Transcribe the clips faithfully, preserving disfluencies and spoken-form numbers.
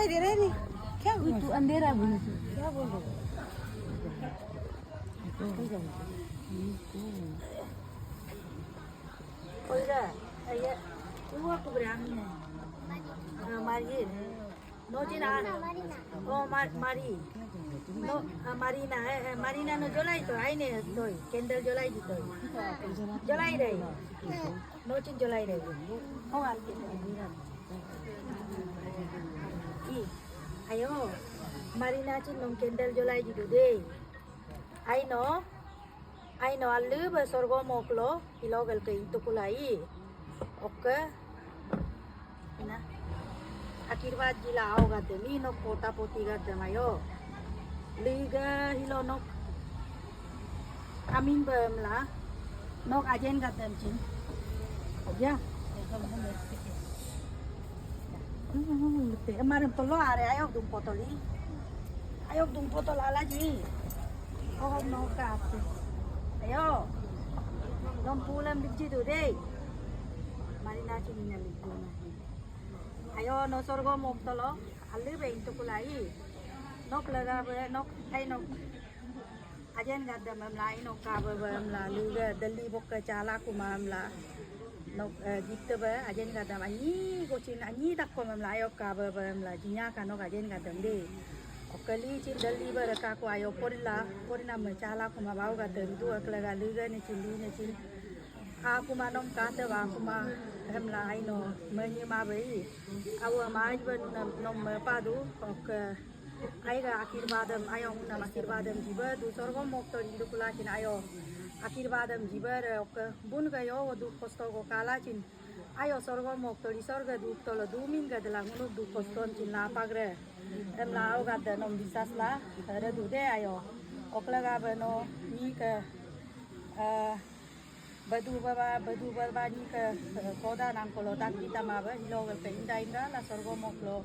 दे रहे थे। क्या हुई? तू अंधेरा बोल रही थी। क्या बोल रहे हो? Oiga, aya, uwa kubre amine. Ah, Mari. No cina. Oh, Mar Mari. No, ah, Marina, eh, eh, Marina no jolai to, aine toi, candle jolai di toi. Jolai dai. No cin jolai dai. Oh, ante. I, ayo, Marina cin nom candle jolai di do dai. Aino, aino alu be sorgo moklo, ilo gel ke intu kulai. Oke. Ina. Akirbat jila au gadem, ino pota poti gadem ayo. Liga hilo nok. Amin bem la. Nok ajen gadem cin. Aja. Hmm, te emarin tolo are ayok dung potoli. Ayok dung potol ala ji. Oh, no ka ate. Ayo. Nom pulam biji tu dei. Marina cini na litu na. Ayo, no sorgo mok tolo. Alu be intu kulai. Nok laga be, nok, ai nok. Ajen gadam emla ino kabe be emla luga deli bokke cala kuma emla. Nok, eh, gitte be ajen gadam anyi gocin anyi dakko emla ayo kabe be emla jinya kanok ajen gadam de. Oke li cin deli be reka ku ayo porila, porina me cala kuma bau gadam tu akla ga luga ne cin di ne cin. Aku ma nom kate ba aku ma emla aino menyi ma be. Awa ma aji be nom, nom me padu. Oke. Aiga akirbat em, ayo unam akirbat em jiba, du sorgo mokto rindu kulakin ayo. Akirbat em jiba re, oke, bun ga yo, du kosto go kalacin. Ayo sorgo mokto, di sorga du tolo, du min ga dela ngunu du kosto cin la pagre. Em la au ga de nom bisas la, re du de ayo. Okla ga beno, ni ke, eh, Badu baba, badu baba ni ke, eh, koda nang kolo tak kita ma be, hilo gel ke inda inda la sorgo moklo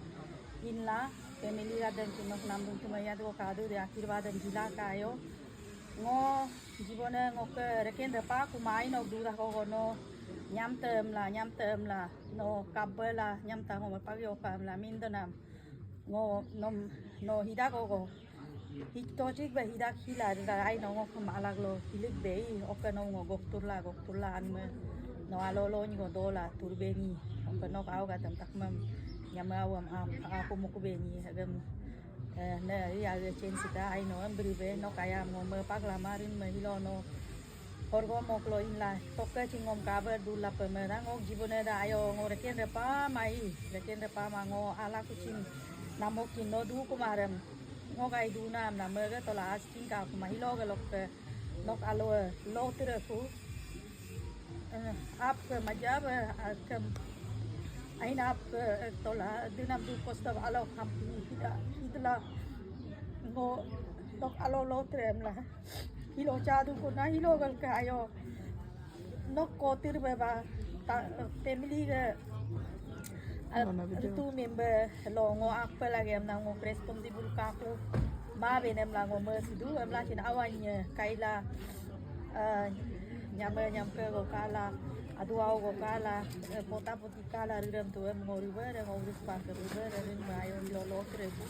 inla, family gadem kinok namdung tumaya do kadu de akirbat em jila kayo. Ngo, jibone ngo ke reken repa kumai nok dura kogo no, nyamte emla, nyamte emla, no kabela, nyamta ngo pagi oka emla, mindenam. Ngo nom no hidak ogo. Hito jik be hidak hila da ai no ngo kem alak lo hilik be i oke no ngo gok turla gok turla anme. No alo lo nyi go dola tur be nyi. Oke nok au ga tem tak mem. Nyame awam ap aku muku be nyi agem. Eh, ne ri age chen sika ai no em beri be nok ayam ngo me pak lamarin me hilo no. Horgo moklo inla, tokke cingom kabar dula pemera ngok jibone da ayo ngo reken repa mai, reken repa ma ngo ala kucing namok kin no du kumarem, ngo gai du nam na mega tola asking ka kuma hilo ga lokke nok alo lo tireku, eh, ap ke majab, eh, kem, ain ap ke, eh, tola, dinam du kostab alo kampi, hida, hidla, ngo nok alo lo tirem la. Hilo jadu ko na hilo gal ka ayo. Nok kotir beba ta family ga. Mana beda? Ritu member lo ngo akpe lagi emna ngo responsible kaku. Ma benem la ngo mesidu emla cin awanya kaila. Eh, nyame nyamke go kala. Adu au go kala. Eh, pota poti kala rirem tu em ngo riba de ngo rispa ke riba de rin ba ayo hilo lo trebu.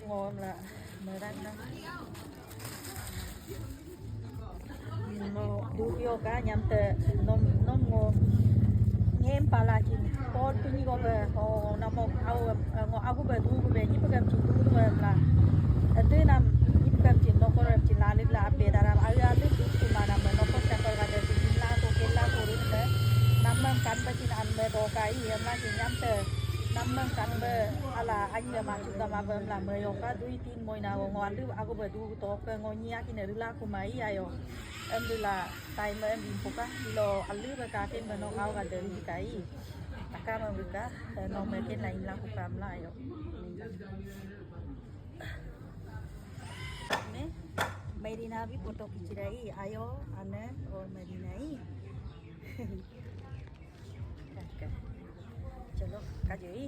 Ngom la meran na. No, dukio ka nyamte nom, nom ngo. Ngem pala cin. Por tuni ko be, o, namo au, eh, ngo aku be du be, ni pegam cin du be la. Ede nam, ni pegam cin nokor cin lalik la ape daram, ayu alik du cin mana me nokor cakor kade cin la ko kela ko rin be. Namem kan be cin an be dokai, em la cin nyamte. Namem kan be ala anyi ma cin dama be em la me yoka, dui tin moi na ngo alu aku be du toke ngo nyi aki ne rila kumai ayo. Em rila time em bimpuka, ilo alu be kaken be no kau ka deri kai. Taka me rika, no meken la imla kuka em la ayo. Ne, Marina bi foto kichirai, ayo, ane, o Marina i. Kaka. Chalo, kajo i.